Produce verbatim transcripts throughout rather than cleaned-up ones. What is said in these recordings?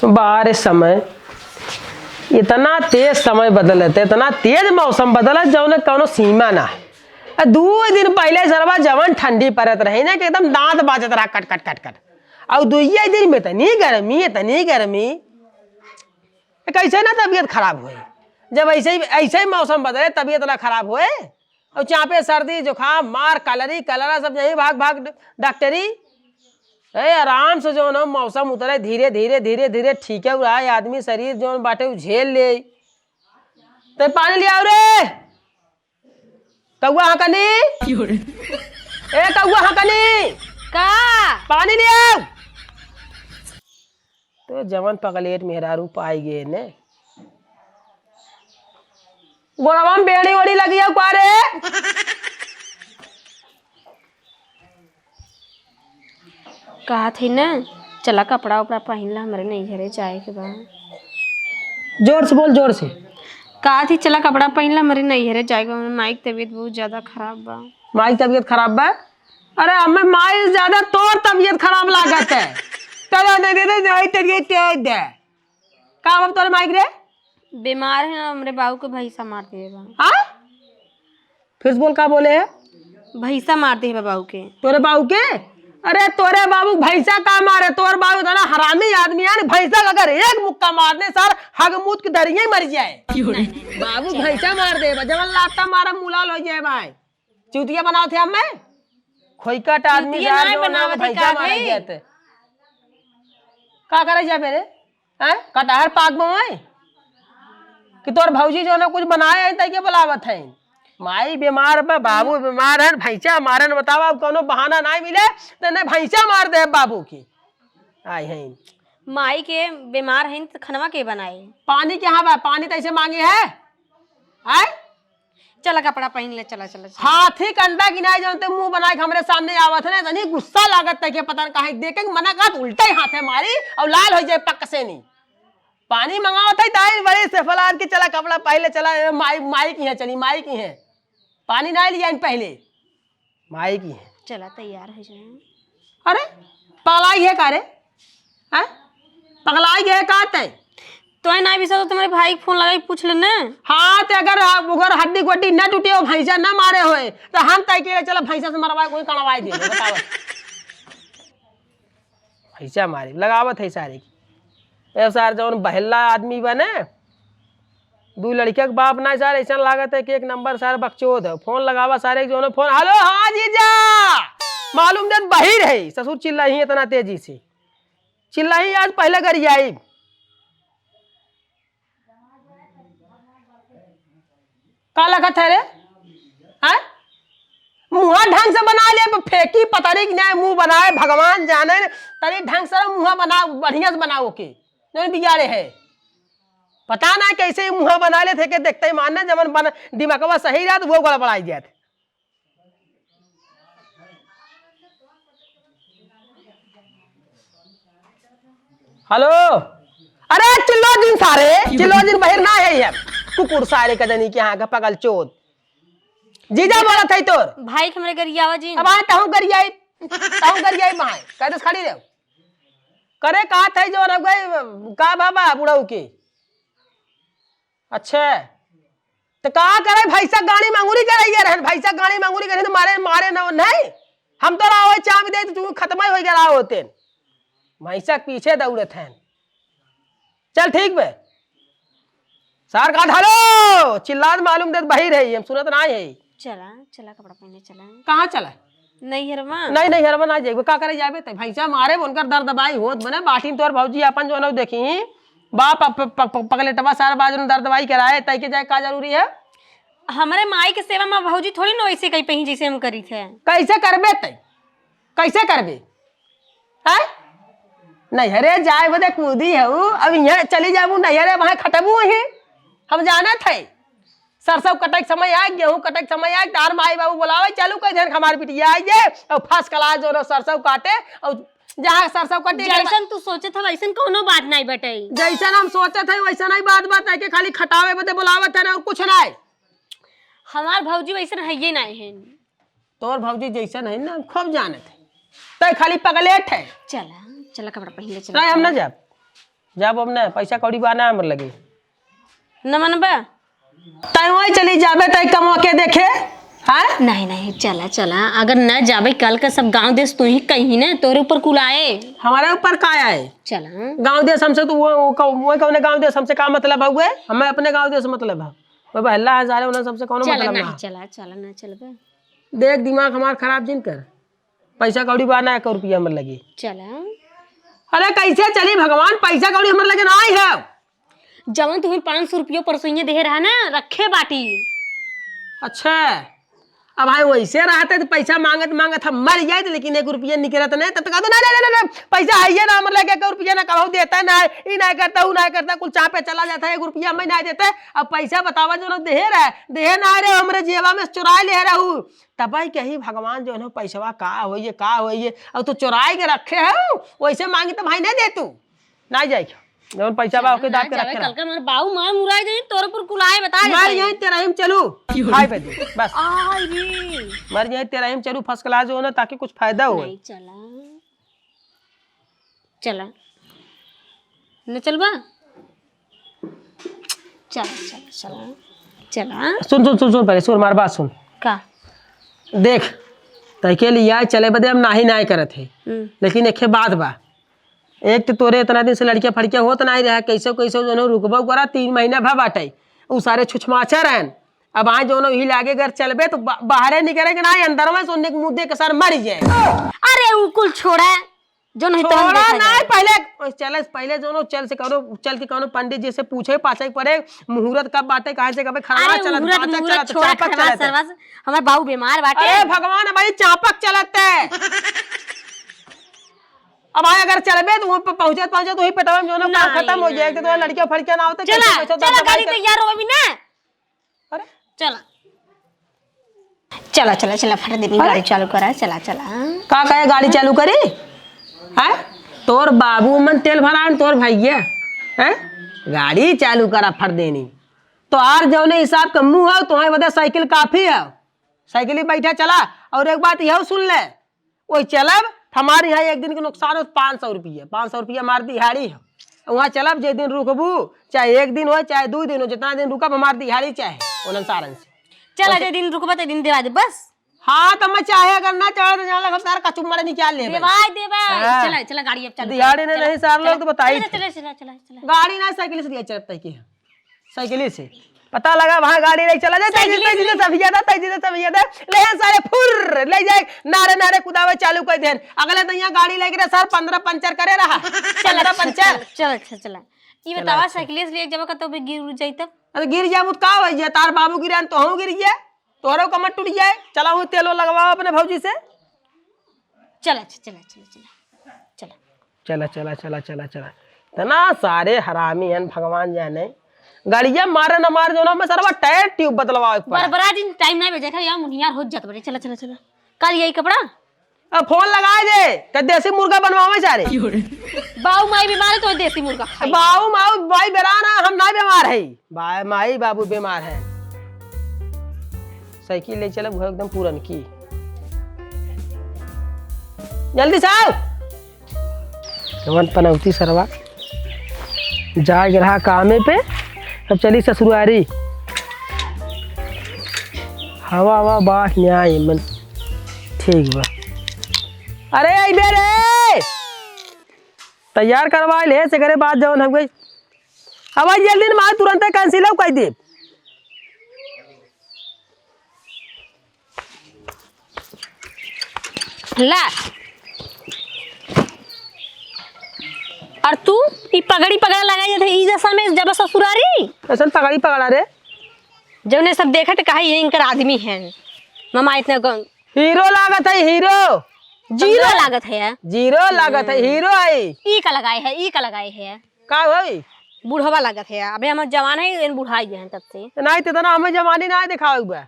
बारे समय, इतना तेज समय बदलत है, इतना तेज मौसम बदलत, जौने कौनो सीमा ना है। आ, दू दिन पहिले सरवा जवन ठंडी परत रही ना कि एकदम दांत बाजत रहा, कट, कट, कट, कट। और दुइये दिन में इतनी गर्मी, इतनी गर्मी, कैसे ना तबीयत खराब होए? जब ऐसे ही, ऐसे ही मौसम बदले, तबीयत ना खराब होए? और चापे सर्दी, जुकाम, मार, कलरी, कलरा, सब यही भाग, भाग डॉक्टरी। ए, आराम से जौन हो मौसम उतरे, धीरे, धीरे, धीरे, धीरे ठीक है रहा, आदमी शरीर जौन बाटे उ झेल ले। ते पानी ले आओ रे। कौआ हकनी? ए, कौआ हकनी? का? पानी ले आओ। तो जवन पगलेट मेहरारू पाई गए ने। गोड़वा में बेड़ी ओड़ी लगी है का रे? कहत ही ना, चला कपड़ा उपड़ा पहिन ला, हमरे नैहरे जाए के बा। जोर से बोल, जोर से। कहत ही, चला कपड़ा पहिन ला, हमरे नैहरे जाए के बा, हमरे माई के तबीयत बहुत ज्यादा खराब बा। माई के तबीयत खराब बा? अरे, हमें माई ज्यादा तोर तबीयत खराब लागत है। चलो, दे, दे, दे, दे, दे, दे, दे। का बाप तोरे माई के रे? बीमार है ना, हमरे बाबू के भैंसा मार दिए बा। हाँ? फिर से बोल, का बोले है? भैंसा मार दिए बा बाबू के। तोरे बाबू के? अरे, तोरे बाबू भैंसा का मारे? तोर बाबू इतना हरामी आदमी है ना, भैंसा का अगर एक मुक्का मार दे, सार हगमूत के दरिया ही मर जाए। बाबू भैंसा मार दे बा, जवन लाता मारा मुलाल हो जाए भाई। चूतिया बनावत है हमें? खोइकट आदमी चूतिया यार, नाय जो ना बनावत है, भैंसा का मारे है? गया थे। का करे जा मेरे? हैं? कटहर पाक में है? कि तोर भौजी जो ना कुछ बनाए हैं, तै के बुलावत हैं? माई बीमार बा, बाबू बीमार है, भैंसा मारन, बतावा, अब कौनो बहाना नाय मिले, तो नहीं भैंसा मार दे बाबू की। आई हैं। माई के बीमार है, तो खनवा के बनाए? पानी के यहाँ बा, पानी तो ऐसे मांगे है? आय? चला कपड़ा पहिन ले, चला, चला, चला। हाथी कंडा की नाई जानते, मुंह बनाए के हमरे सामने आवत है ना, इतनी गुस्सा लागत है कि पता न काहे, देखे के मना करत, उल्टे हाथे मारी और लाल हो जाए पक से नहीं। पानी मंगावत है, ताई बड़ी से फलाद के चला कपड़ा पहिन ले, चला, ए, माई, माई की है, चली, माई की है। पानी ना लिया इन पहले। माई की है। चला, तैयार हो जाए। अरे, पगलाई है का रे? हैं? पगलाई है का तै? तोय ना बिसा तो तुम्हारे भाई के फोन लगाई पूछ ले ना। हाँ, ते अगर, अगर हड्डी गोड्डी ना टूटे हो, भैंसा ना मारे होए, तो हम तय के चला भैंसा से मरवाए, कोई कड़वाए दे, बताओ। भैंसा मारे, लगावत है सारे की। ए सार जौन बहला आदमी बने, दू लड़किया के बाप ना सार, ऐसा लागत है कि एक नंबर सार बकचोद है। फोन लगावा सारे के जौन फोन, "हेलो, हाँ जीजा।" मालूम देत बहिर है, ससुर चिल्लाही इतना तेजी से। चिल्लाही आज पहले गरियाई। का लगत है रे? हैं? मुँहा ढंग से बना ले, फेंकी पतरी की नाय मुँह बनाए, भगवान जाने। तनी ढंग से मुँहा बनाओ, बढ़िया से बनाओ के। नहीं बिगाड़े है। पता ना कैसे ही मुँहा बना ले थे के देखते ही मारना, जवन बन, दिमागवा सही रहत, वो गड़बड़ाई जात। हेलो, अरे चिल्लो जिन सारे, चिल्लो जिन बहिर ना है ये। कुकुर सारे का जनी के यहाँ का पगल चोद। जीजा बोलत है तोर। भाई के हमरे गरियावा जिन। अब आए तहूँ गरियाई, तहूँ गरियाई माय। कहते खड़ी रहो। करे कहा था जो रह गए, का बाबा बुढ़ऊ के? अच्छा, तो का करे, भैंसा गाड़ी मांगुरी करे ये रहन, भैंसा गाड़ी मांगुरी करे तो मारे, मारे ना, नहीं, हम तो राहो चाम दे तो तू खत्म ही हो गया होते। भैंसा के पीछे दौड़त हैं। चल ठीक बे। सार का ढालो, चिल्लात मालूम देत बहिर है, हम सुनत ना है। चला, चला कपड़ा पहने चला। कहाँ चला? नैहरवा। नहीं, नैहरवा ना जाइबे, का करे जाबे ते? भैंसा मारे, उनकर दर्द दबाई होत बने, बाटिन तोर भौजी अपन जो ना देखी, बाप प-, प-, प-, पगलेटवा सारा बाजू में दर्द दबाई कराए, तय के जाए का जरूरी है? हमरे माई के सेवा में भौजी थोड़ी ना वैसे कहीं पही जैसे हम करी थे। कैसे करबे ते? कैसे करबे? हैं? नैहरे जाए बदे कूदी हऊ, अब यहाँ चली जाबू नैहरे, वहाँ खटबू वहीं। हम जानत है, सरसों कटे के समय आए, गेहूं कटे के समय आए, तार माई बाबू बुलावे, चलू कई दिन हमार बिटिया आई जे, और first class जो सरसों काटे, और जहाँ सरसों कटे के जैसन तू सोचत है, वैसन कौनो बात नहीं बटे। जैसन हम सोचत है, वैसन ही बात, बात है कि खाली खटावे बदे बुलावत है ना, और कुछ नहीं। हमार भौजी वैसन है ये नहीं है। तोर भौजी जैसन है ना, हम खूब जानत है। तै खाली पगलेट है। चला, चला कपड़ा पहन ले, चला, नहीं, हम ना चला। जाब। जाब अब ना, पैसा कौड़ी बा ना हमर लगे। न मनबा? तै वहीं चली जाबे, तै कमवा के देखे, हाँ? नहीं, नहीं, चला, चला। अगर न जाबे, कल का सब गाँव देश तू ही कही ना, तोरे ऊपर कुल आए। हमारे ऊपर का आए? चला। गाँव देश हमसे तो वो, वो कौ-, वो कौने गाँव देश हमसे का मतलब है हुए? हमें अपने गाँव देश से मतलब है। वो बहला है सारे, उन्हें सबसे कौनो चला, मतलब नहीं, ना। चला, चला, ना चलबे। देख, दिमाग हमार खराब जिन कर। पैसा कौड़ी बा ना, एक रुपया हमर लगे। चला। अरे, कैसे चली भगवान, पैसा कौड़ी हमर लगे ना आई है। जवन तुम्हें पाँच सौ रुपयो परसोइये देहे रहा ना, रखे बाटी। अच्छा, अब भाई वैसे रहते तो पैसा मांगत मांगत हम मर जाए, लेकिन एक रुपया निकलत नहीं, तब तक कहते, "ना, ना, ना, ना, ना, पैसा है ये ना, हमर लगे एक रुपया ना, कहूँ देता है ना, ई ना करता, ऊ ना करता, कुल चाह पे चला जाता है, एक रुपया हमें ना देता है।" अब पैसा बतावा, जो लोग देहे रहे, देहे ना रहे, हमरे जेबा में से चुराए ले रहू, तब भाई कही, "भगवान, जो है ना, पैसवा का होइए, का होइए, अब तो चुराए के रखे है, वैसे मांगी तो भाई नहीं दे तू।" ना जाए, जौन पैसा बा, ओके दाब के रखे रहा। कल का हमार बाऊ मार मुराई जाई, तोरे पर कुलाए बता मर जाई तेरा हिम चलू, खाए पे दे, बस। आई रे। मर जाई तेरा हिम चलू, first class जो है ना, ताकि कुछ फायदा हो। नहीं चला। चला। न चलबा? चला, चला, चला। चला। सुन, सुन, सुन, सुन, पहले सुन, हमार बात सुन। का? देख, तैके लिए चले बदे हम नाही, नाही करत है। हम्म। लेकिन एक बात बा, एक तो तोरे इतना दिन से लड़किया फड़किया होत नाही रहा, कैसे, कैसे जो रुकबो करा, तीन महीना भा बाटे, उ सारे छुछमाचा रहन। अब आज जो ही लागे घर चलबे तो बा-, बाहरे निकले के नाही, अंदर में सोने के मुद्दे के सर मर जाए। अरे उ कुल छोड़ा, जो नहीं तो हम छोड़ा देखा नहीं, जाए। पहले चल, पहले जो चल से कौनो, चल के कौनो पंडित जी से पूछे पाछे के पड़े, मुहूर्त कब बाटे, कहाँ से कब खराबा अरे चलत, उहूरत पाचक मुहूरत चलत, छोड़ा, चापक खरवा चलत। सरवा से, हमार बाऊ बीमार बाटे। अरे भगवान, हमारी चापक चलत है। अब आए अगर चलबे तो वहाँ पे पहुँचत, पहुँचत वही पेटवा में जो ना काम नहीं, खत्म हो जाए, तो नहीं। लड़कियाँ फड़कियाँ ना होते, चला, कैसे, कैसे चला, दवाई गाड़ी कर- तैयार हो अभी ना। अरे? चला। चला, चला, चला, फट देनी, अरे? गाड़ी चालू करा, चला, चला। का कहे गाड़ी चालू करी? हैं? तोर बाबू मन तेल भरान, तोर भैया, हैं? गाड़ी चालू करा, फट देनी। तो आर जौने हिसाब के मुँह हो, तुम्हें बता साइकिल काफी है, साइकिल ही बैठा चला। और एक बात यह सुन ले, ओई चलब, हमार यहाँ एक दिन के नुकसान हो पाँच सौ रुपया, पाँच सौ रुपया हमार दिहाड़ी हो। वहाँ चलब, जे दिन रुकबू, चाहे एक दिन हो, चाहे दू दिन हो, जितना दिन रुकब, हमार दिहाड़ी चाहे, ओनन सारन से। चला, ओके। जे दिन रुकबा, ते दिन देवा दे, बस। हाँ, तो मैं चाहे अगर ना चाहे, तो जान लग, हम तार कचुम मारे निकाल लेबे। देवाई देबे। हाँ। चला, चला, गाड़ी अब चालू कर। दिहाड़ी ने चला, नहीं सार लोग, चला, तो बताई। चला, चला, चला, चला, चला। गाड़ी ना, साइकिल से दिया चलता है कि। साइकिल से। पता लगा वहाँ गाड़ी नहीं चला जाए, तेजी, साइकिल तेजी से। से सब ज्यादा, तेजी से सब ज्यादा। ले हैं सारे फुर्र, ले जाए, नारे, नारे कुदावे चालू कर देन। अगले दिन यहाँ गाड़ी लेके रहे सर, पन्द्रह पंचर करे रहा। चल, पन्द्रह अच्छा, पंचर। चल, चल, अच्छा, चला। ये चला, बतावा, अच्छा। साइकिल से ले जब का तो भी गिर उड़ जाई तब? अरे गिर जाबू तो का हो जाए? तार बाबू गिरे तो हम गिर गया, तोहरो कमर टूट जाए। चला हूँ तेल लगवाओ अपने भौजी से। चला, अच्छा, चला, चला, चला, चला। चला, चला, चला, चला, चला। इतना सारे हरामी हैं, भगवान जाने। गाड़िया मारे न मारे, जो ना में सरवा टायर ट्यूब बदलवावे के पड़ा। बरबरा दिन टाइम नहीं बजे, यार मुनियार हो जात बड़े। चला, चला, चला। कल यही कपड़ा? अब फोन लगाए दे, तो देसी मुर्गा बनवावे सारे। बाऊ माई बीमार है तो देसी मुर्गा खाई। बाऊ माऊ माई बेरा ना, हम ना बीमार है। बाय माई बाबू बीमार है। साइकिल ले चलब घर एकदम पुरनकी। जल्दी से आओ। जवन पनौती सरवा जाए रहा कामे पे, तब चली ससुरारी। हवा हवा बाह न्याय मन ठीक बा। अरे अइबे रे, तैयार करवा ले से करे बात जवन हो गई। अब आज जल्दी मार तुरंते कैंसिल हो कह दे। ला। और तू ई पगड़ी पगड़ा लगाई थे ई दशा में जब ससुरारी? कैसन पगड़ी पगड़ा रे? जौने सब देखत कहा ये इनकर आदमी है। मामा इतना ग- हीरो लागत है, हीरो। जीरो समझे? लागत है। जीरो लागत है, हम्म। हीरो है। ई का लगाए है, ई का लगाए है? का होई? बुढ़वा लागत है। अबे हम जवान है, इन बुढ़ाई गए हैं तब से। नहीं, तो इतना हमें जवानी ना दिखावे बा।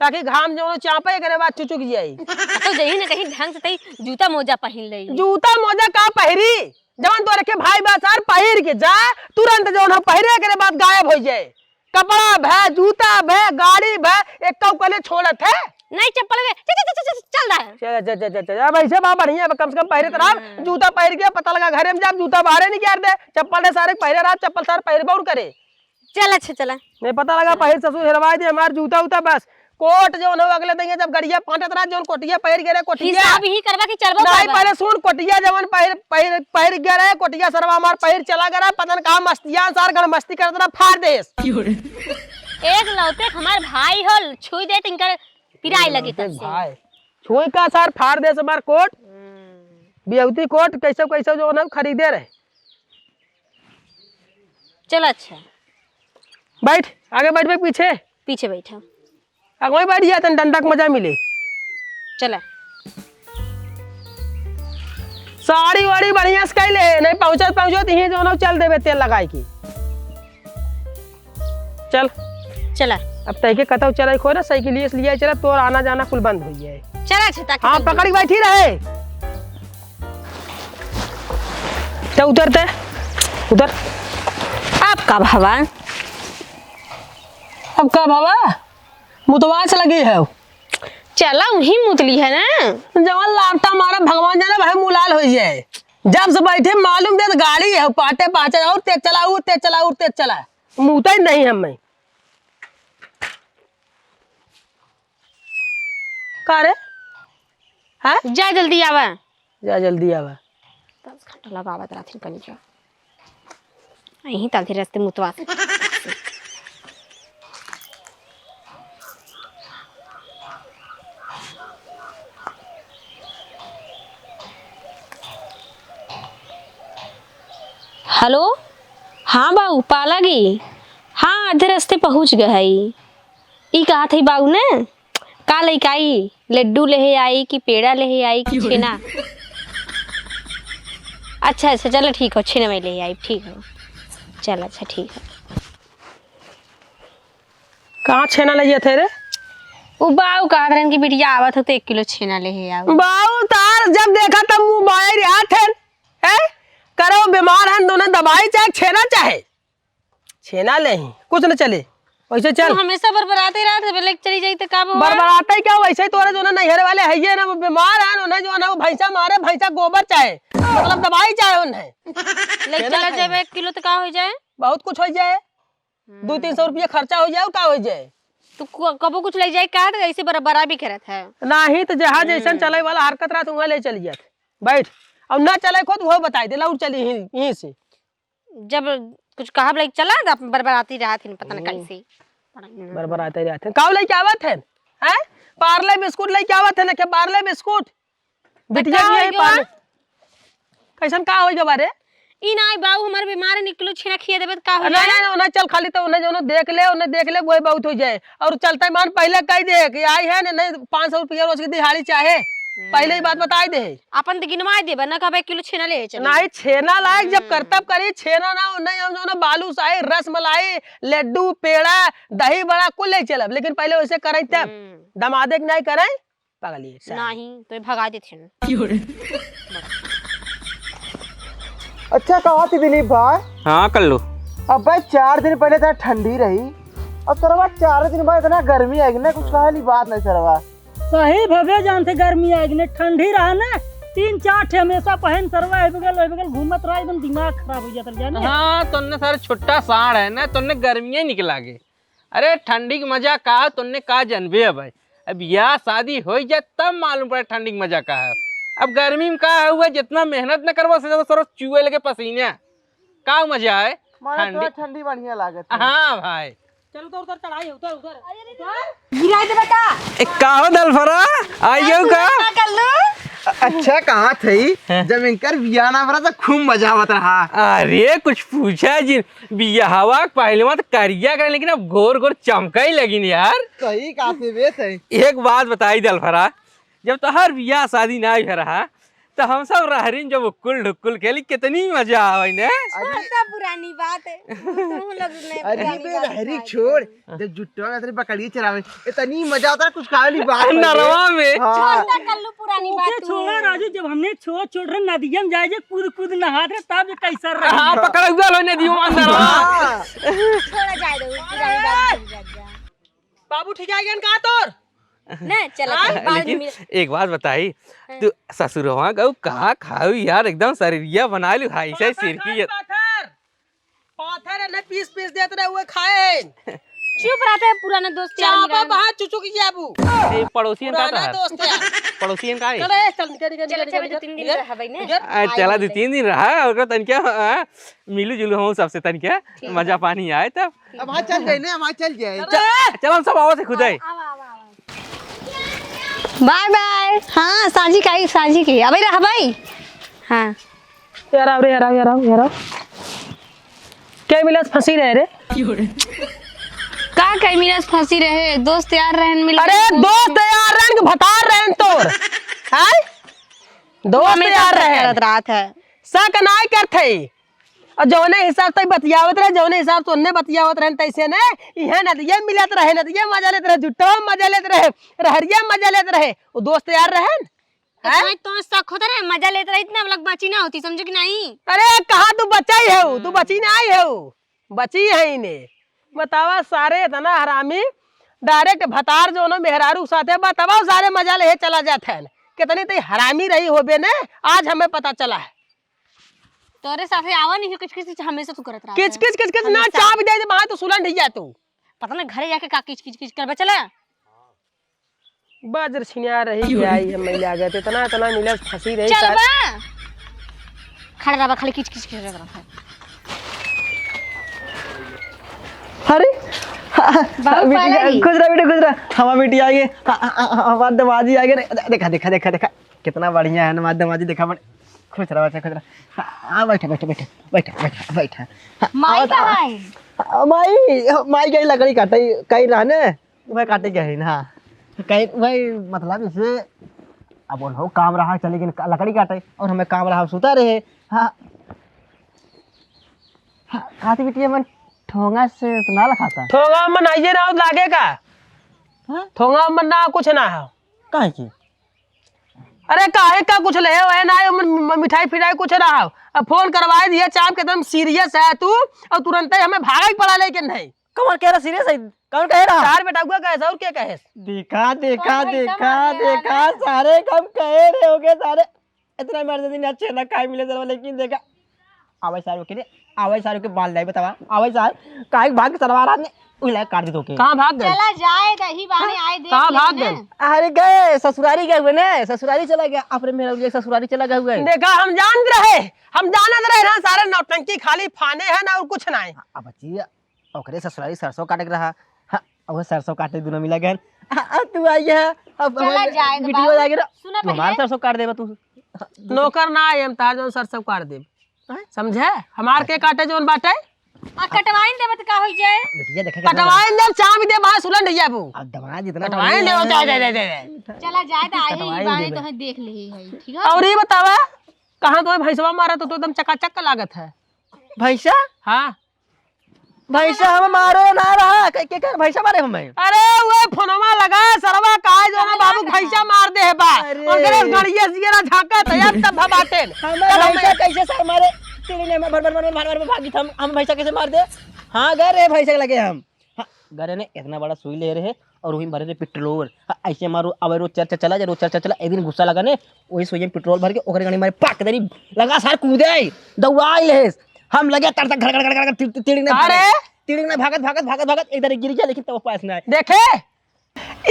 ताकि घाम जौनो चापे, एकरे बाद चुचुक जाई। तो जही न कहीं ढंग से तई जूता मोजा पहिर ले। जूता मोजा का पहिरी? जवन तोरे के भाई बा सार पहिर के जा, तुरंत जौन हो पहिरे, एकरे बाद गायब हो जाए। कपड़ा भे, जूता भे, गाड़ी भे, एक कऊ कले छोड़त है। नहीं चप्पल में, चल, चल, चल, चल, चल रहा है। चल, चल, चल, चल, चल। अब ऐसे बा बढ़िया, अब कम से कम पहिरे त रहा। हाँ। जूता पहिर के पता लगा, घरे में जाब, जूता बाहरे निकाल दे, चप्पल दे सारे पहिरे रहा, चप्पल सार पहिरे बउर करे। चल, अच्छा, चला। नहीं पता लगा, चला। पहिर ससुर हेरवाए दे हमार जूता उता बस। कोट जौन हो अगले दिन जब गड़िया पाटत रहा, जौन कोटिया पहिर के रहे, कोटिया। हिसाब ही करबा कि चलबो नहीं, करबा? पहले सुन, कोटिया जवन पहिर, पहिर, पहिर के रहे, कोटिया सरवा हमार पहिर चला गया रहा, पता न कहाँ मस्तियान सार गण मस्ती करत रहा, फाड़ देस। एक लौते हमार भाई हो, छुई दे तिनकर पिराई लगी तब से। भाई, छुई का सार फाड़ देस हमार कोट, हम्म। बियौती कोट, कैसे, कैसे जौन हो खरीदे रहे। चलो अच्छा। बैठ, आगे बैठ बे, पीछे। पीछे बैठा। आगे वहीं बैठ जा, तन डंडा के मजा मिले। चला। साड़ी वाड़ी बढ़िया से कैले, नहीं पहुँचत, पहुँचत यहीं जौन हो चल देबे तेल लगाई के। चल। चला। अब तैके कतौ चले खो ना, साइकिलिए से लिया चला, तोर आना जाना कुल बंद हो जाए। चला अच्छा, ताकि हाँ, चल पकड़ के जाए। बैठी रहे। तो उतर ते, उतर। अब का भवा? अब का भवा? मुतवास लगी है। चला, उही मुतली है ना। जवन लापटा मारा, भगवान जाने भाई मुलाल हो जाए। जब से बैठे मालूम दे गाड़ी है, पाटे पाचे और तेज चला, और तेज चला, और तेज चला। मुतै नहीं हम मैं। का रे? हैं? जा जल्दी आवा। जा जल्दी आवा। दस घंटा लगावत रहथिन कनी जा। यहीं ताधे रस्ते मुतवा से। हेलो, हाँ बाऊ, पालागी। हाँ, आधे रस्ते पहुँच गए हई। ई कहत हई बाऊ ने, का लइके आई? लड्डू लेहे आई कि पेड़ा लेहे आई कि छेना? अच्छा, अच्छा, चलो ठीक हो, छेना मैं लेहे आई, ठीक हो। चल, अच्छा, ठीक है। कहाँ छेना ले जाते रे? उ बाऊ कहत रहन कि बिटिया आवत हो तो एक किलो छेना लेहे आओ। बाऊ तार जब देखा तब मुँह बाए रहत है, हैं? करो बीमार हन, दोनों दवाई चाहे छेना चाहे। छेना लेही, कुछ न चले, वैसे चल। तू हमेशा बरबराते रहत है, लेके चली जाई त का भवा? बरबराते क्या, वैसे ही तोरे जौन नैहर वाले है ये ना, वो बीमार है, उन्हें जौन है वो भैंसा मारे, भैंसा गोबर चाहे, मतलब दवाई चाहे उन्हें। लेके छेना चला खाई। जाबे एक किलो त का हो जाए? बहुत कुछ हो जाए, हम्म। दो तीन सौ रुपया खर्चा हो जाए, का हो जाए? तू क-, कबो कुछ ले जाए का, तो ऐसे बरबरा भी करत है। नाही तो जहाँ जैसन हम्म। चले वाला हरकत रहत, वहाँ ले चल जात। बैठ, और ना चले खुद, वो बताई दे, लौट चली यहीं, यहीं से। जब कुछ कहब लइके चला, त आप बरबराती रहत हन, पता न हम्म। कैसे। बरबराते रहत हन। काऊ लइके आवत हन? हैं? पार्ले बिस्कुट लइके आवत हन, के पार्ले बिस्कुट? त बिटिया का के होई गवा? पार्ले। कैसन का होई गवा रे? ई नाई बाऊ, हमार बीमार है, निकलो छेना खिया देबे, त का हो ना, जाए? ना, ना, ना, चल खाली तो उन्हें जो देख ले, उन्हें देख ले, वही बहुत हो जाए। और चलते मान पहले कह दे कि आई है ना, नहीं पाँच सौ रुपया रोज की दिहाड़ी चाहे। हम्म। पहले ही बात बताई दे। अपन तो गिनवाई देबे, ना कहबे एक किलो छेना ले चली। नहीं, छेना लायक जब हम्म। करतब करी, छेना ना, नहीं हम जो ना बालूशाही, रसमलाई, लड्डू, पेड़ा, दही बड़ा, कुल ले चलब, लेकिन पहले वैसे करे तब। हम्म। दमादे के नहीं करे, पगली, साहब। नहीं, तो भगा देते हैं। अच्छा, कहा थी दिलीप भाई? हाँ, कर लो। अबे, चार दिन पहले इतना ठंडी रही, अब सरवा चार दिन बाद इतना गर्मी आएगी ना, कुछ कहे ली बात नहीं सरवा। सही भवे जानते गर्मी आएगी ना, ठंडी रहा ना, तीन चार ठे हमेशा पहन सरवा ए बगल, ए बगल घूमत रहा, एकदम दिमाग खराब हो जाता जाने। हाँ, तुमने सारे छुट्टा साड़ है ना, तुमने गर्मी ही निकला गे। अरे ठंडी के मजा का है, तुमने का जानबे है भाई। अब बियाह शादी हो जाए तब मालूम पड़े ठंडी के मजा का है। अब गर्मी में का है हुआ, जितना मेहनत न करबो से ज्यादा सरवा चुए लगे पसीने। का मजा है? माने ठंडी। थोड़ा ठंडी बढ़िया लागत है। हाँ भाई। चल उतर, उतर, चढ़ाई है, उतर, उतर। गिराई देबे का? ए, का हो दलफरा? आइयो का? का कर लू? अ-, अच्छा, कहा थई, हैं? जब इनकर बियाह ना भरा तो खूब मजा आवत रहा। अरे, कुछ पूछा जिन, बियाहवा के पहले में तो करिया करे, लेकिन अब गोर गोर चमकई लगिन यार। सही कहा थे बे थई। एक बात बताई दलफरा, जब तोहर बियाह शादी ना भय रहा, तो हम सब रहरिन जब उक्कुल ढुक्कुल खेली, कितनी मजा आवे ने। अरे छोड़, पुरानी बात है। तुम लोग नहीं अरे पुरानी बे, बात रहरी है। छोड़, जब जुट्टो में तेरे बकरिए चरावे, इतनी मजा आता है, कुछ कहा नहीं बात है। नरवा में। हाँ। छोड़ ना, कर लो पुरानी बात ओके, तू। छोड़ा राजू, जब हमने छोड़, छोड़ रहे नदिया में जाए जे कूद कूद नहात रहे, तब ये कैसा रहा। हाँ, पकड़ा हुआ लो नदियों में अंदर। हाँ। छोड़ा जाए दो, पुरानी बात भूल जा। बाबू ठीक है, का तोर? ना, चला, हाँ? चला, बाद में लेकिन मिल- एक बात बताई, हाँ। तू ससुरवा गऊ का खाऊ यार, एकदम शरीरिया बना लू, हाय से पाथर सिरकी खाई, है। पाथर। पाथर है ना, पीस पीस देत रहे, उहे खाए। चुप रहते हैं, पुराना दोस्त यार चापा मिला। बाहर चुचुक जाबू। ए, पड़ोसियन का पुराना कहत? दोस्त यार। पड़ोसियन का है? चलो, ए, चल, निकल, निकल, चल, निकल, चल, निकल, दो तीन दिन निकल। रहबै ने। निकल। आ, चला, दो तीन दिन रहा, ओकर तनिका, आ, मिलू जुलू हम सबसे तनिका, ठीक है। मजा पानी आए तब। अब वहाँ चल जाए ना, वहाँ चल जाए। चल, चल, हम सब आवत है खुदे। आवा, आवा, आवा, आवा। Bye bye. हाँ, साँझी का आई, साँझी की। अबे रह भाई। हाँ। यार आओ रे, यार आओ, यार आओ, यार आओ। क्या मिला फंसी रहे रे? का कई मिनट फंसी रहे? दोस्त यार रहन मिल अरे दोस्त यार रहन के भतार रहन तोर। हैं? दोस्त हमेशा यार शक रहन। करत रहत है। शक नाय करत है। और जौने हिसाब से बतियावत रहे, जौने हिसाब से ओन्ने बतियावत रहन, तैसे ने इहे नदिये मिलत रहे, नदिये मजा लेत रहे, जुट्टवा मजा लेत रहे, रहरिया मजा लेत रहे। वो दोस्त यार रहन? हैं? इतना तो शक होता रहे, मजा लेत रहे, इतना लग बची ना होती, समझो कि नहीं? अरे कहाँ तू बचाई है, तू बची ना आई है, बची है इन्हें। बतावा सारे इतना हरामी, direct भतार जौनो मेहरारू साथे बतावा सारे मजा ले चला जात है। कितनी तो हरामी रही होबे ने, आज हमें पता चला है। तोरे साथे आवा नहीं किच किच हमेशा तू करत रहत है। किच किच किच किच ना हमेशा। चाप दे दे, वहाँ तो सुलन ढिया तू। पता ना घरे जाके का किच किच किच करबे चला। बज्र छिनिया रही के आई है मैया गए, इतना, इतना मिले फंसी रही चल सार- बा। खड़ा रहा, खाली किच किच किच करत रहा। अरे, बाबू बिटिया, पाला जी। खुश रह बेटा, खुश रह। हमार बिटिया आई है, ह-, ह-, ह-, हमार दमाजी आई है। देखा, देखा, देखा, देखा, कितना बढ़िया है हमार दमाजी, देखा बड़-, खुश रह बच्चा, खुश रह। हाँ, हाँ, बैठा, बैठा, बैठा। हाँ, माई और कहाँ है? हाँ, माई, माई गई लकड़ी काटे, कहीं रहने। वह काटे गए हैं, हाँ। कहीं वही मतलब इसे अब उन्हों काम रहा चले गए का-, लकड़ी काटे और हमें काम रहा सुता रहे। हाँ। हाँ, खाती बिटिया मन ठोंगा से तो ना लखाता। ठोंगा मन आइए ना लागे का? हाँ? ठोंगा मन ना कुछ ना हो। काहे की? अरे काहे का कुछ ले हो, है ना, ये मन म-, मिठाई फिठाई कुछ ना हो। अब फोन करवाए दिया, चाप के एकदम serious है तू, और तुरंत ही हमें भागे के पड़ा लेकिन नहीं। कौन कह रहा serious है? कौन कह रहा? तार बेटा हुआ कहे और क्या कहे? देखा, देखा, कौन भाई देखा, साहब है? देखा, सारे कम कहे रहे होगे सारे। इतना emergency ना छेना खाए मिले जरा, लेकिन देखा, आवे सारे के रे, आवे सारे के बाल नहीं बतावा, आवे सारे, काहे भाग के सलवार हाथ में, उइला काट दे तोके। कहाँ भाग गए? चला जाए, दही बहाने आए देख कहाँ ले भाग ना। गए? अरे गए, ससुरारी गए हुए ना, ससुरारी चला गया, अपने मेरा लिए ससुरारी चला गए हुए। देखा, हम जानत रहे, हम जानत रहे ना, सारे नौटंकी खाली फाने हैं ना और कुछ ना है। अब बच्ची, ओकरे ससुरारी सरसों काटे के रहा। हाँ, ओहे सरसों काटे दुनो मिला गए। आ, आ, तू आई है, अब चला हमारे जाए तो वीडियो बाबू। लागे ना, सुना तू हमार पहले। सरसों काट देबा तू। नौकर ना आए हम, तार जौन सरसों काट देब। हैं? समझे? हमार के काटे जौन बाटे? आ, कटवाइन देबा त का होई जाए? बिटिया देखा कितना कटवाइन देब, चाम दे, बाहर सुलन ढैया बू। अब दमाद जितना कटवाइन बढ़िया देब, है। जा, जा, जा, जा, जा। चला जाए त आए कटवाइन ही बाने देबे। तो देख ले है, ठीक है? और ये बतावा, कहाँ तो भैंसवा मारा तो, तो एकदम चकाचक लागत है। भैंसा? हाँ। भैंसा हम मारे ना रहा, के, के कर भैंसा मारे हमें? अरे, वो फोनवा लगा, सरवा का है, जो ना बाबू भैंसा मार दे है बा। अरे। ओकरे गड़िया जियरा झांकत है, अब तब भबाते। हम तब हम भैंसा कैसे सर मारे? तेरे ने भर, भर, भर, भर, भर, भर भागी था, हम, हम भैंसा कैसे मार दे? हाँ, गए रहे भैंसा के लगे हम। हाँ, गए रहे ने, इतना बड़ा सुई ले रहे और वहीं भरे रहे पेट्रोल। हाँ, ऐसे मारो, अब रोज चर्चा चला जा, रोज चर्चा चला, एक दिन गुस्सा लगा ने, वही सुई में पेट्रोल भर के ओकरे गाड़ी मारे, पाक दरी लगा सार कूदे, दौड़ा ले। हम लगे तड़ तक घर, घर, घर, घर, तिर-, तिर-, तिड़िंग ने अरे! भागत, तिड़िंग ने भागत, भागत, भागत, भागत, एक दरी गिर गया, लेकिन तब पास ना आए। देखे?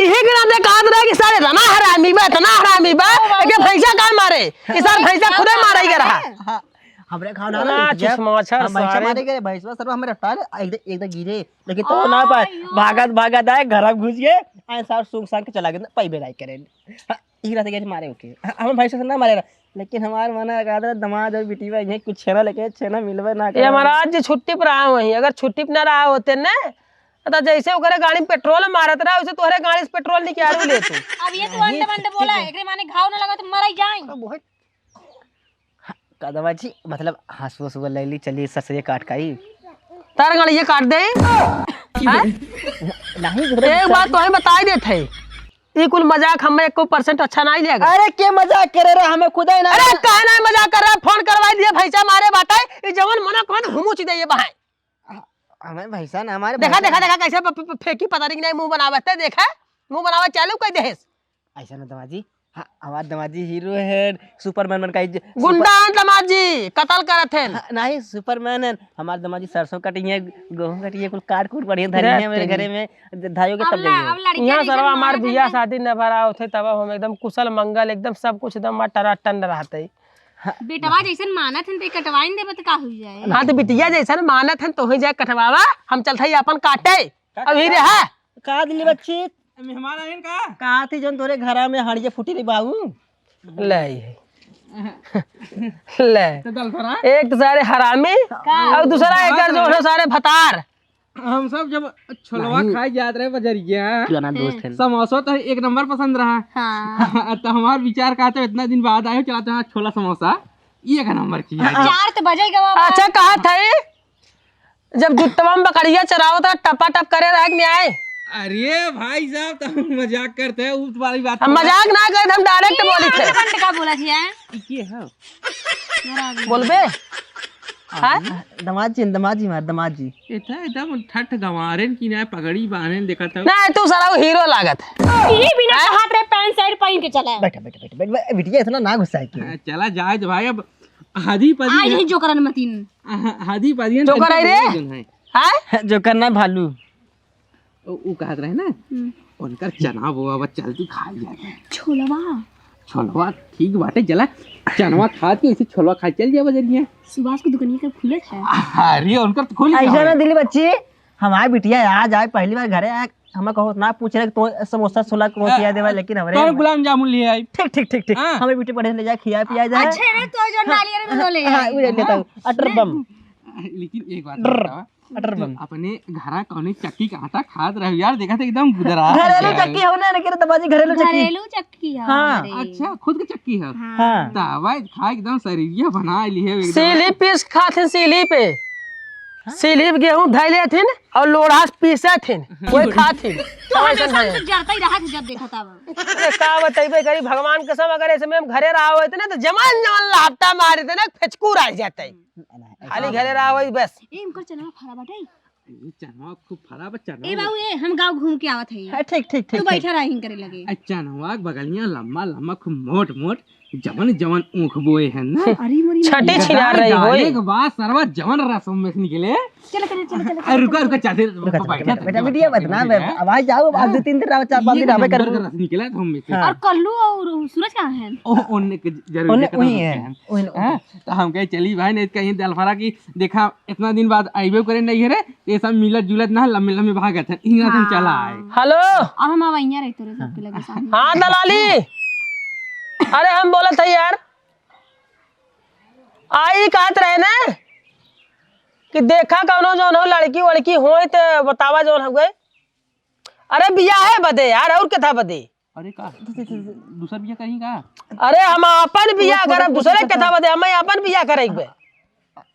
इही के नाते कहत रहे कि सारे इतना हरामी बा, इतना हरामी बा, एके भैंसा का मारे? कि सार भैंसा खुदे मारे के रहा। हाँ, हमरे खाओ ना ना, ना, बिटिया, चुसमाचर हम भैंसा सारे। मारे के, भैंसवा सरवा हमरे हटा ले, एक दे, एक दे गिरे, लेकिन तो ना पाए, आयो। भागत, भागत आए, घर में घुस गए, आए सार सूंघ सांघ के चला गए, पाई बेलाई करे। हाँ, ई रहते गए मारे ओके। हाँ, हम भैंसा से ना मारे रहा, लेकिन हमार मन है, कहत रहे, दमाद और बिटिया, यहीं कुछ छेना लेके, छेना मिलवे ना ये करे। महाराज जी छुट्टी पर आए वहीं, अगर छुट्टी पर ना रहा होते ना, तो जैसे ओकरे गाड़ी में पेट्रोल मारत रहा, वैसे तोहरे गाड़ी से पेट्रोल निकाल ले तू। अब ये तू अंडे बंडे बोला, एकरे माने घाव ना लगा तो मर ही जाए। अरे बहुत कदवा जी, मतलब हंसुआ सुआ ले ली, चलिए ससुरे काट काई। तार गाड़ी ये काट दे। हैं? नहीं, मतलब एक बात तो हम बताई देत है, ये कुल मजाक हमें एको percent अच्छा नहीं लगा। अरे के मजाक करे रहा, हमें खुदा ही ना अरे लगा। काहे ना मजाक कर रहा, फोन करवाई दिए, भैंसा मारे बाटे, ये जवन मना कौन हुमुच दे ये बहाए। हमें भैंसा ना हमारे देखा, भैंसा देखा, देखा, कैसे प-, प-, प-, फेंकी पता नहीं कि नहीं मुंह बनावत है, देखा? मुंह बनावे चालू कर देहेस। ऐसा ना दमाद जी, हाँ, हमार दमाद जी हीरो हैं, सुपरमैन बन का इज्ज-, गुंडा सुपर- हैं दमाद जी, कत्ल करत हैं। हाँ, नहीं, सुपरमैन हैं। हमार दमाद जी सरसों कटी है, गेहूं कटी है, कुल काट कूट बढ़िया धरी है मेरे घरे में, ध-, धाइयो के तब जाइए। अब लड़कियां यहाँ जैसे सरवा हमार मारत बियाह हैं। शादी न भरा होते, तब हम एकदम कुशल मंगल, एकदम सब कुछ एकदम हमार टनाटन रहते। हाँ। बेटवा जैसन मानत हैं, तो कटवाइन देबे तो का हुई जाए? हाँ, तो बिटिया जैसन मानत हैं, तो हुई जाए कटवावा, हम चलते ही अपन काटे। का, अभी का, रहा। का दिली बच्ची? मेहमान आइन का? कहा थी जौन तोरे घरा में हड़िया फूटी रही बाबू? ले। ले। तो दलफरा? एक तो सारे हरामी, का? और दूसरा एक जो है सारे भतार। हम सब जब छोलवा नहीं। खाए जात रहे बजरिया, क्यों ना दोस्त हैं? समोसा तो एक नंबर पसंद रहा। हाँ। तो हमार विचार का तो इतना दिन बाद आयो, चला तो हाँ छोला समोसा, ये एक नंबर की है। चार तो बजे गवा बा। अच्छा, कहा था ये? जब जुत्तवा में बकरिया चरावत रहा, टपा टप करे रहा कि नहीं आए? अरे भाई साहब, तो हम मजाक करते हैं, उस वाली बात हम को मजाक ना करते, हम direct बोली थे। बंद का बोला थी, हैं? ये है। बोलबे? हाँ? दमाद जी, दमाद जी मार, दमाद जी। इतना एकदम ठठ गंवारेन की ना पगड़ी बांधेन देखा था। ना, तू साला वो हीरो लागत है। ये बिना हैं? हाथ रे पैंट शर्ट पहन के चला है। बैठा, बैठा, बैठा, बैठा, बैठा, बिटिया इतना ना गुस्सा है क्यों? हाँ, चला जाए तो भाई, अब हादी पदी आज है। ही जोकरन मतीन। हाँ, हादी पदी है, जोकर है रे? जोकर है। हाँ? जोकर ना भालू। उ, उ कहत रहे ना, हम्म। उनकर चना बोआ बा, चल तू खा लिया। छोलवा। छोलवा ठीक बाटे, चला। चनवा खा के इसे छोलवा खा चल जाए बजरिया। सुभाष की दुकानिया कब खुलत है? अरे, उनकर तो खुल ऐसा जाए। ना दिली बच्ची, हमारी बिटिया आज आए, पहली बार घरे आए, हमें कहो ना पूछ रहे तो समोसा छोला कौन हाँ, खिया देवा, लेकिन हमरे कौन गुलाब जामुन ले आई? ठीक, ठीक, ठीक, ठीक। हाँ। हमें बिटिया पढ़े ले जाए, खिया पिया जाए। अच्छा है ना, तो जो हाँ, नालियर में हाँ, ले हाँ, आई। उधर लेता हूँ। अटर बम। लेकिन एक बात बतावा, अटर बम। अपने घरा कौने चक्की का आटा खात रहे यार, देखा था एकदम गुदरा घरेलू है। चक्की हो ना, लेकिन दमाद जी घरेलू चक्की। घरेलू चक्की है हाँ। हमारे। अच्छा, खुद की चक्की है? हाँ। हाँ। दावा खा एकदम शरीरिया बना ली है एकदम। सीली पीस खात हैं सीली पे। हाँ? सीली पे गेहूं धइ लेत हैं और लोढ़ा से पीसत हैं, कोई खात हैं। तो हमेशा हम तो जरता ही रहा था जब देखा था वो। अरे का बतइबे करी भगवान कसम, अगर ऐसे में हम घरे रहा होते ना तो जमान जमान लापटा मारे थे ना, फेचकूर आ जाते। खाली घरे रहा वही बस। ए, इनकर चनवा फरा बाटे। ए, चनवा खूब फरा बा, चनवा। ए बाबू, ए, हम गाँव घूम के आवत हई। हाँ, ठीक, ठीक, ठीक, तू ठीक। बैठा रहा हिंकरे लगे। ए, चनवा के बगलिया लम्बा, लम्बा, खूब मोट, मोट, जवन, जवन ऊख बोए हैं ना। अरे मोरी छठी माई। छिनार रही होई। एक बार सरवा जवन रसम में से निकले। चलो, चलो, चलो, चलो, अरे, रुका, चलो, रुका, चलो। चाहते, रुका, रुका, बैठा, रुका, बैठा, बैठा, वीडियो मत ना, बैठा, अब आज जाओ, आज हाँ। दो तीन दिन रहो, चार पाँच दिन रहबे करो। रस निकला तो हम में से। हाँ। और कल्लू और सूरज कहाँ हैं? ओ, उनने के जरूर उन्हें, लेकर उन्हीं रस हैं, हैं। उन्हें, हाँ, उन्हें। तो हम कहे, "चली भाई, नहीं तो कहीं दलफरा की देखा, इतना दिन बाद आइबे करे नहीं है रे, ये सब मिलत जुलत ना, लम्बे लम्बे भागत है, इहाँ से हम चला आए।" हाँ। हेलो। और हम अब इहाँ रही तोरे सबके लगे सामने। हाँ, दलाली। अरे, हम बोलत है यार, आई कहत रहे ना कि देखा कौनो जौन हो लड़की वड़की होय त बतावा जौन हो गए। अरे बियाहे बदे यार, और केथा बदे? अरे का? दू-, दू-, दू-, दूसर बियाह कहीं का? अरे हम आपन बियाह करब, दूसरे केथा बदे, हम आपन बियाह करब बे।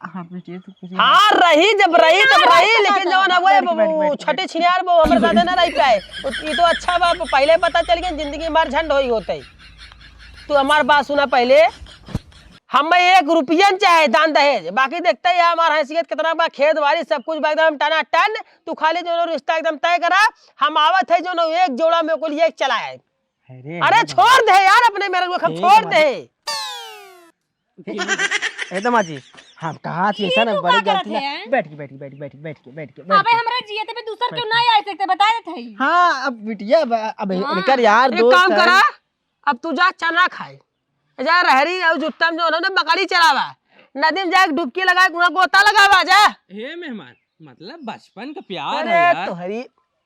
हाँ, बेटी, तू कुछ हाँ, रही जब रही, तब रही, लेकिन जौन अब बैठ, बैठ, वो बैठ, बैठ। छठी छिनियार वो हमरे साथे ना रह पाए। उ, ई तो अच्छा बा, पहले पता चल गया, जिंदगी हमार झंड होई होते। तू हमार बात सुना पहले, हमें एक रुपया न चाहे दान दहेज, बाकी देखते ही हमार हैसियत कितना बा, खेत बाड़ी सब कुछ बा एकदम टनाटन। तू खाली जौन रिश्ता एकदम तय करा, हम आवत है जौन एक जोड़ा में को लिए चला आए। अरे अरे यार। छोड़ दे यार, अपने मेरे को हम ए छोड़ दे। ए दमाद जी, हम कहा थी ऐसा ना बड़ी गलती ना। बैठ के, बैठ के, बैठ के, बैठ के, बैठ के, बैठ के, बैठ अबे के। हमरा जियत में दूसर क्यों ना आ सकते, बता देत हई। हाँ, अब बिटिया, अब, अब हाँ। इनकर यार एक दोस्त काम है। करा, अब तू जा चना खाए, जा रहरी और जुत्ता में जो उन्होंने बकरी चरावा, नदी में जाके डुबकी लगा के वहाँ गोता लगावा जा। हे मेहमान, मतलब बचपन का प्यार अरे है यार। तोहरी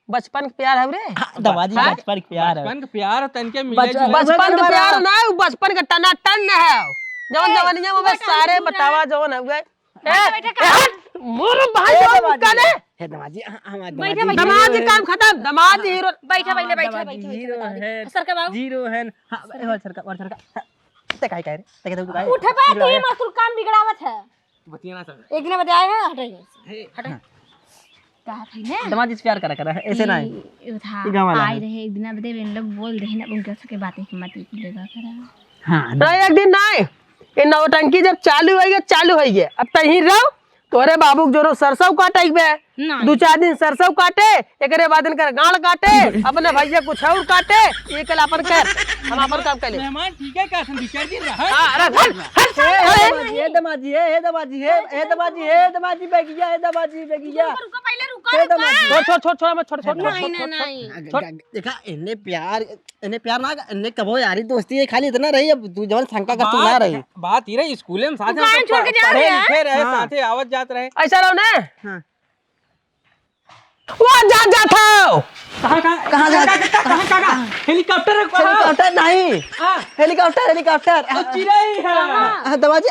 बचपन के प्यार है रे। हाँ, दमाद जी, हाँ? बचपन के प्यार है। बचपन के प्यार है, तनके मिले बच-, जुले। बचपन के प्यार ना, वो बचपन का टनाटन है। जवन ए, जवनिया में बस सारे बतावा जवन हुए। ए, बैठा, बैठा, ए, हट, मोर भाई ए, जवन दमाद जी। कने। हे दमाद जी, हाँ, हाँ, दमाद बैठा, जी, बैठा। दमाद जी हीरो काम खत्म, दमाद जी हीरो। बैठा, बैठा, बैठा, दमाद जी बैठा, हीरो बैठा। है, सर के बाबू। जीरो है। हाँ, ए, और सर का, और सर का। हाँ, ते काहे, काहे रे? ते काहे, ते काहे? उठबे, तू ही मस्तूर काम बिगड़ावत है। बतिया ना सब। एक ने बताया है, हटे। हे। हटे। कहा थी ना दमाद जी से प्यार करा, करा, ऐसे ना है। कि वो था, ये गाँव वाला आए है। रहे, एक दिन बदे इन लोग बोल रहे ना, उनके सके बातें की मत लेगा करा। हाँ, तो ना। एक दिन ना आए, ये नौटंकी जब चालू होइगे, चालू होइगे। अब तहीं रहो, तोरे बाबू के जोरो सरसों काटे के बे। नहीं। दू चार दिन सरसों काटे, एकरे बाद इनकर गांड काटे, अपने भैया कुछ और काटे, ये कल अपन कर, हम अपन काम कर ले। मेहमान ठीक है का, तुम दो चार दिन रहा। हाँ, अरे हट, हट, ए, हट। ए दमाजी, ए दमाजी, ए, ए दमाजी, ए, ए दमाजी, ए दमाजी, बेगिया, ए दमाजी, बेगिया। रुको, रुको, पहले रुको, ए रुको। दमाजी। छोड़, छोड़, छोड़, छोड़, मत छोड़, छोड़, छोड़, नहीं, छोड़, नहीं, छोड़, नहीं। छोड़। देखा, इन्हें प्यार, इन्हें प्यार ना, इन्हें कबो यारी दोस्ती है, खाली इतना रही, अब तू जवन शंका का तू ना बात, रही। बात ही रही, स्कूल में साथ तू में काहे सब छोड़ के जा पढ़े रहे हैं? लिखे रहे, हाँ। साथे आवत जात रहे। ऐसा रहो ना। हाँ। वो जा, जा था। कहाँ, कहाँ? कहाँ जा? कहाँ, कहाँ, कहाँ, कहाँ? हेलीकॉप्टर है, कहाँ? हेलीकॉप्टर नहीं। हाँ। Helicopter, helicopter. वो चिरई है। हाँ, दमाजी।